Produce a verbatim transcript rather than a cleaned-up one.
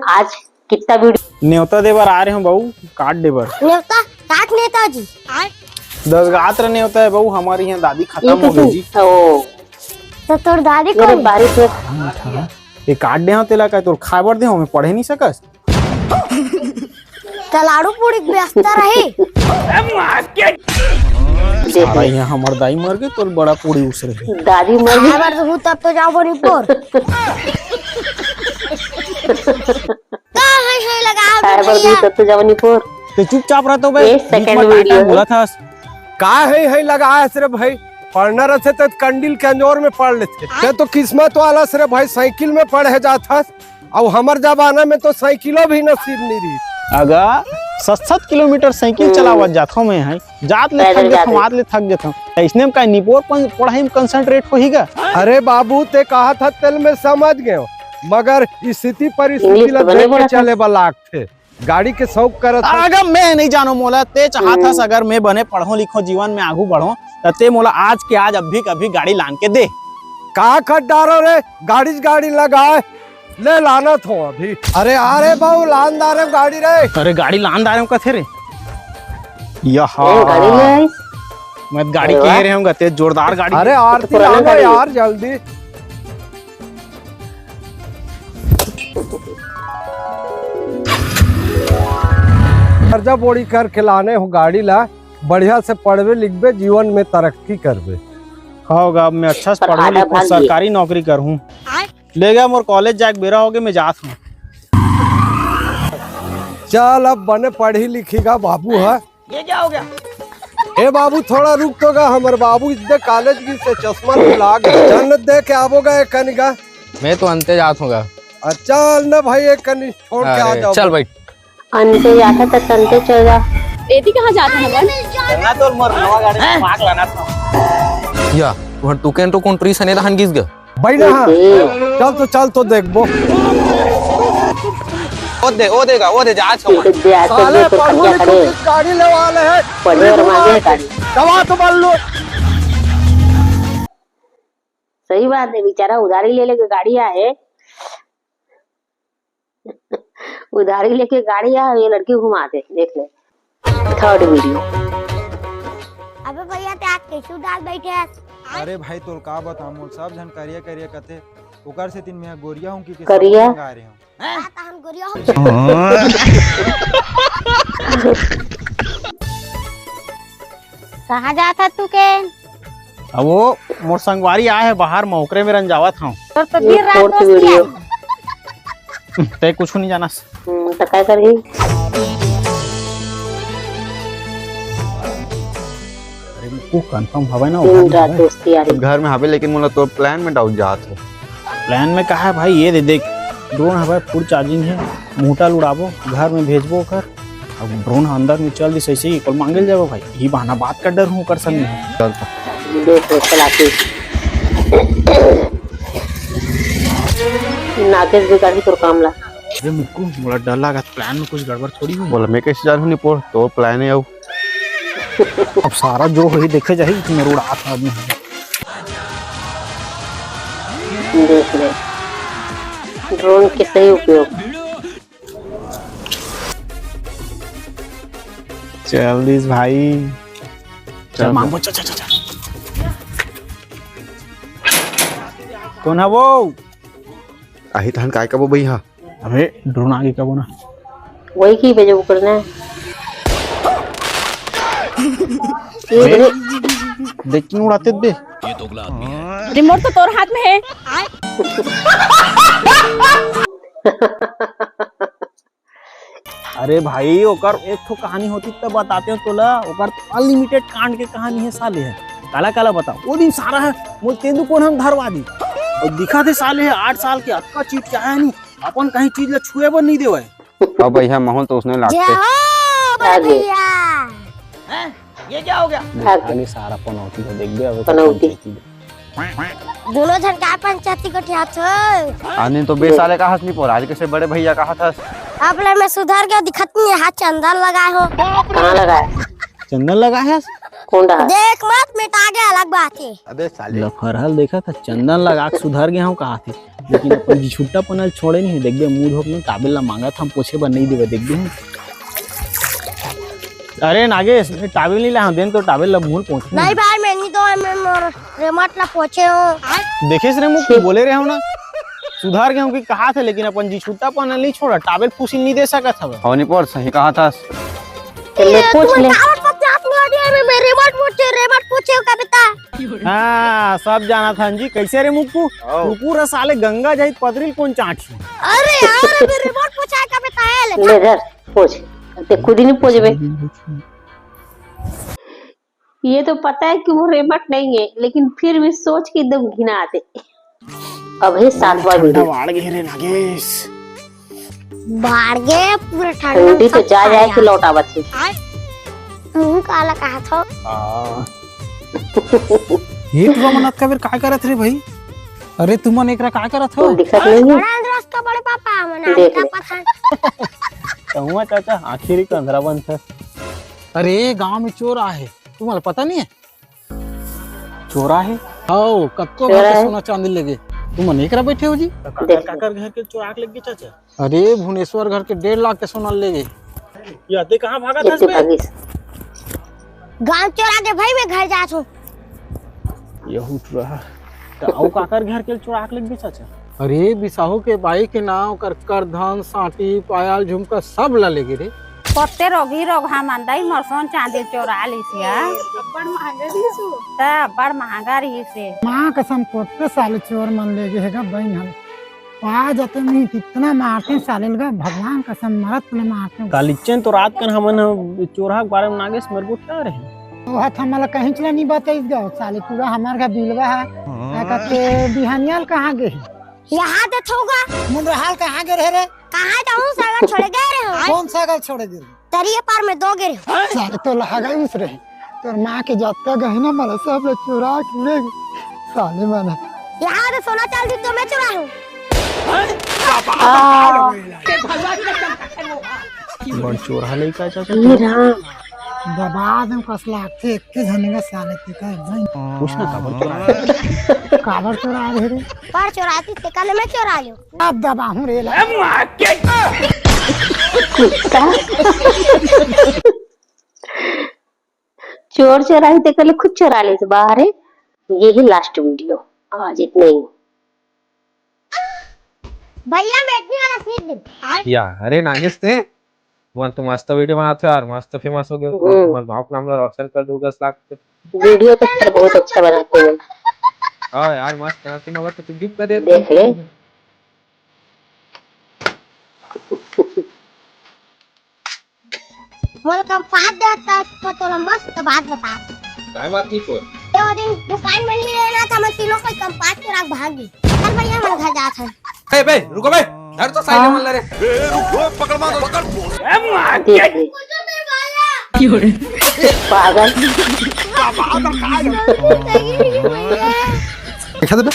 आज कितना वीडियो। नेवता दे बर आ रहे हो बहू, कार्ड दे बर। नेवता? काट नेताजी। दस गात्र नेवता है बहू, हमारे यहाँ दादी खत्म हो गई जी। ओ। तो तोर दादी मेरे कौन? बारिश में। ये कार्ड दे हो तेला का, तोर खाए बर दे हो, मैं पढ़े नहीं सकस। कलाड़ू पूड़ी के व्यवस्था रही। सारा यहाँ हमार दाई मर गए, तोर बड़ा पूड़ी उसरे। दादी मर गई। खाए बर तो हूँ, तब तो जाओ बनी पोर। का है, है लगा दे साइबर भैया। भी तो तू जवनी पोर। ते चुपचाप रह तो बे, एक बीच second में टाटा वीडियो। बोला था। का है, है लगा है सिर्फ भाई, पढ़ना रहते तो कंडील के अंजोर में पढ़ लेते। ते तो किस्मत वाला सिर्फ भाई, साइकिल में पढ़े जात हस। अब हमर जमाना में तो साइकिलो भी नसीब नहीं रही। अगर सात सात किलोमीटर साइकिल हम्म। चलावत जात हूँ मैं, है जात ले पैदल थक जात जाते। हूँ, आत ले थक जात हूँ। इसने में का निपोर पन-, पढ़ाई में कंसंट्रेट होही गा? अरे बाबू, ते कहा था तेल में समझ गए हो, मगर स्थिति परिस्थिति इंग्लिश तो बने लेके बोला था। चले वाला आग थे। गाड़ी के शौक करत हस। अगर मैं नहीं जानो मोला, ते चाहत हस हम्म। अगर मैं बने पढ़ो लिखो जीवन में आगू बढ़ो, त ते मोला आज के आज अभी के अभी गाड़ी लान के दे। का कर डारो रे, गाड़ी गाड़ी लगाए, ले लाना थो अभी। अरे अरे बाबू, लान दारे गाड़ी रे। अरे गाड़ी लान दारे कथे रे। यहा। ए, गाड़ी ले आई। मैं गाड़ी अरे कह वाह। रहे हूँ, ते जोरदार गाड़ी। अरे आरती पुराना लाओ गाड़ी। यार जल्दी। कर्जा बोड़ी करके लाने हो गाड़ी ला, बढ़िया से पढ़बे लिखबे, जीवन में तरक्की करबे। हाँ होगा, अब मैं अच्छा से पर पढ़ूँ, आधा कुछ भाग गया। सरकारी नौकरी करूँ। ले गया मोर कॉलेज जाके बेरा हो गया, मैं जात हूँ। चल अब बने पढ़ी लिखी गा बाबू है। ये क्या हो गया? ए बाबू, थोड़ा रुक तो गा, हमर बाबू इतने कॉलेज की से चश्मा तो लाग जन्नत दे के आबो गा एक कनी गा। मैं तो अंते जात हूँ गा। अच्छा, न भाई, एक कनी छोड़ के आ अरे, जाओ। चल भाई। अंते जाता तो तंते चल जा। एती कहाँ जात है हमन? ना तो मर नवा गाड़ी में भाग लाना था। या, तुहर टुकेन तो कौन ट्री सने दहन गिस गा? भाई ना, हाँ। ओके। चल तो, चल तो देखबो। ओ दे, ओ देगा, ओ दे, जा आज हमन। दे, आज साले, तो पढ़ो खर्चा लिखो करे। की गाड़ी लेवा ले है। पढ़े और मांगे गाड़ी। दवा तो बल्लू। सही बात है, बेचारा उधारी ले लेके गाड़ी आए। उधारी लेके गाड़ी आए, ये लड़की घुमा दे, देख ले। Third video. अबे भैया, ते आज कैसे उदास बैठे हस? अरे भाई, तोल का बताऊं, मोल सब झन करिया करिया कथे, ओकर से तीन मैं गोरिया हूँ कि करिया? मंगा रहे हूँ। हाँ, त हम गोरिया हो। कहाँ जात हस तू के? अब वो मोर संगवारी आए है बाहर में, ओकरे में रंजावत हूँ। तोर तो दिन रात दोस्ती आई। ते कुछ नहीं जानस। हम्म, त काय करही? अरे, मुक्कू, confirm हवय ना, दिन रात दोस्ती आ रही। घर में हवे, लेकिन मोला तोर plan में doubt जात हे। Plan में का है भाई? ये दे देख, drone हवय, full charging है, मुहटा ल उड़ाबो, घर में भेजबो ओकर। अब drone ह अंदर में चल दिस, ऐसे ही कल मांगे ल जाबो भाई। यही बहाना बात कर डर हूँ ओकर संग में। चल तो। देख लो, चला के। नागेश बिगाड़ी तोर काम ला। अरे मुक्कू, मोला डर लागत, plan में कुछ गड़बड़ थोड़ी होही। बोला, मैं कैसे जानहूँ निपोर, तोर plan है अब। अब सारा जो होही देखे जाही कि मैं उड़ात आदमी हूँ। देख ले, drone के सही उपयोग। चल दिस भाई। चल चल। मांगो, चल, चल, चल, चल। कौन है वो? आही तहन काय कबो भैया? अबे, drone आगे कबो ना। वही की बजे वो करना है। ये अरे, देख। देख के उड़ाते दे। Remote तो तोर हाथ में है। अरे भाई, ओकर एक ठो कहानी होती त बताते हो तोला, ओकर unlimited कांड के कहानी है साले है। काला काला बता, वो दिन सारा है, मोर तेंदू कोन हम धरवा दी। और दिखा थे साले है, आठ साल के अतका चीज क्या है नहीं, अपन कहीं चीज ला छुए बर नहीं देवे। अब भैया माहौल तो उसने लागते। जय हो बड़े भैया। हैं? ये क्या हो गया? देखा नहीं सारा पनौती को देख बे, अब पनौती। दोनों झन का पंचायती गोठियात हो? आने तो बे साले का हंस नहीं पोर, आज कैसे बड़े भैया का हंस। अब ले मैं सुधर गया, दिखत नहीं है, हाथ चंदन लगाए हो। कहाँ लगाए? चंदन लगाए है? कौन रहा? देख मत मिटा गया, अलग बात है। अबे साले। लफरहल देखा था, चंदन लगा के सुधर गया हूँ कहा थे। लेकिन अपन जी छुट्टा पना ल छोड़े नहीं, देखबे मुंह धोक में टावेल ला मांगत हम पोछे बर नहीं देवे, देखबे। अरे नागेश, मैं टावेल नहीं ला, देन तो टावेल ला मुंह पोछ। नहीं भाई, मैं नहीं दो, मैं मोर रेमट ला पोछे हो। देखेस रे मुक्कू, बोले रहे हो ना, सुधार गए हो कि कहा थे, लेकिन अपन जी छुट्टा पना नहीं छोड़ा, टावेल फुसिल नहीं दे सकत हवे। हो नहीं पर सही कहा था। ले, पूछ ले। कावत पत्ते हाथ में आ गया, मैं, मैं रेमट पूछे, रेमट पूछे का बेटा। हाँ, सब जाना था जी। कैसे रे मुक्कू? आओ। तू पूरा साले गंगा जाइत पदरिल कौन चाट। अरे यार, मैं रेमट पूछा का बेटा है, ले। ले धर, पूछ। ते खुद ही नहीं पूछबे। ये तो पता है कि वो रेमट नहीं है, लेकिन फिर भी सोच के एकदम घिना आते। अब है सातवां ठंडा वीडियो। बाढ़ गए रे नागेश। बाढ़ गए पूरा ठंडा ठंडी तो सब जा जाए खाया। कि लौटावत है। आय, मुंह काला कहा थो। हाँ। ये तुमन अतका बेर का करत रे भाई? अरे तुमन एकरा का करत हो? तुम दिखत नहीं है? बड़ा अंधरा उसका बड़े पापा, मन देख आने का ले। पता। कहूँगा चाचा, आखिरी का अंधरा बंद है। अरे गांव में चोर आहे, तुम्हारा पता नहीं है? चोरा है? हाओ, कतको चोरा घर के है। सोना चांदी लेगे। तुमन एकरा बैठे हो जी? काकर, देख। काकर घर के चोराक लग गए चाचा? अरे, भुवनेश्वर घर के डेढ़ लाख के सोना लेगे। ये आते कहाँ भागा था इसमें? भागिस। गांव चोरा के भाई मैं घर जा छू। यहू चोरा। तो आओ काकर घर के चोराक लग गए चाचा? अरे, बिसाहू के बाई के नाव कर, कर धन, सांटी, पायल, झुमका सब ला लेगे रे। पत्ते रोगी रोग हम अंदर ही मरसोन चांदी चोरा लिसिया। अब्बड़ महंगा रहिस वो। त अब्बड़ महंगा रहिस हे। माँ कसम, कोते साले चोर मन लेगे हे गा बहिन हम। पा जते नहीं कितना मारते साले लगा, भगवान कसम मरत ले मारते। कालिचन तो रात कन हमन ह चोरहा के बारे में नागेश मेरे को क्या रहे? तो हाथ हमला कहीं चला नहीं बताइस गा, साले पूरा हमार घर बिलवा है। हाँ। आ, कहते बिहानियाल कहाँ गए? यहाँ देत होगा। मुंडहाल कहाँ गए रहे रे? कहाँ जाऊँ, सागर छोड़े गए रहे हो। कौन सागर छोड़े गए रहे? तरिये पार में दो गिरे। साले तो लहागा उस रहे। तोर माँ के जत्ता गहना मला सब ले चुरा के ले गए। साले मन। यहाँ तो सोना चांदी तो मैं चुरा हूँ। बड़ चोरहा लइका चाचा। ये राम। दबा दे कस लागथे एक के झने का साले ते का भाई। पूछ ना काबर चोरा है? काबर चोरा है रे? पर चोराती ते कल मैं चोरा लियो। अब दबाहूँ रे ला। ए, माँ के कुत्ता। चोर चोराही ते कल खुद चोरा ले बाहर है। यही लास्ट वीडियो, आज इतना ही। भैया, मैं इतनी वाला सीख दे। या, अरे नागेश ते, वो तो मस्त वीडियो बनाते हो यार, मस्त फेमस हो गए। हम्म। तुम्हारे गाँव का नाम रोशन कर दो दस लाख पे। वीडियो तो सर बहुत अच्छा बनाते हैं। हाँ यार, मस्त बनाते हैं, मगर तो तुम भी कर देते। देख ले। मोला कम पाँच दे, त तोला मस्त बात बता। काय बात ठीक हो? ये वो दिन दुकान में नहीं रहना था, मैं तीनों को कम पाँच के राख भाग गई। चल भैया, हम घर जात हन। ए बे, रुको बे, धर तो साइड में ला रे। ए, रुको, पकड़ मार, पकड़। ए, मार के। पागल। देखा था बे?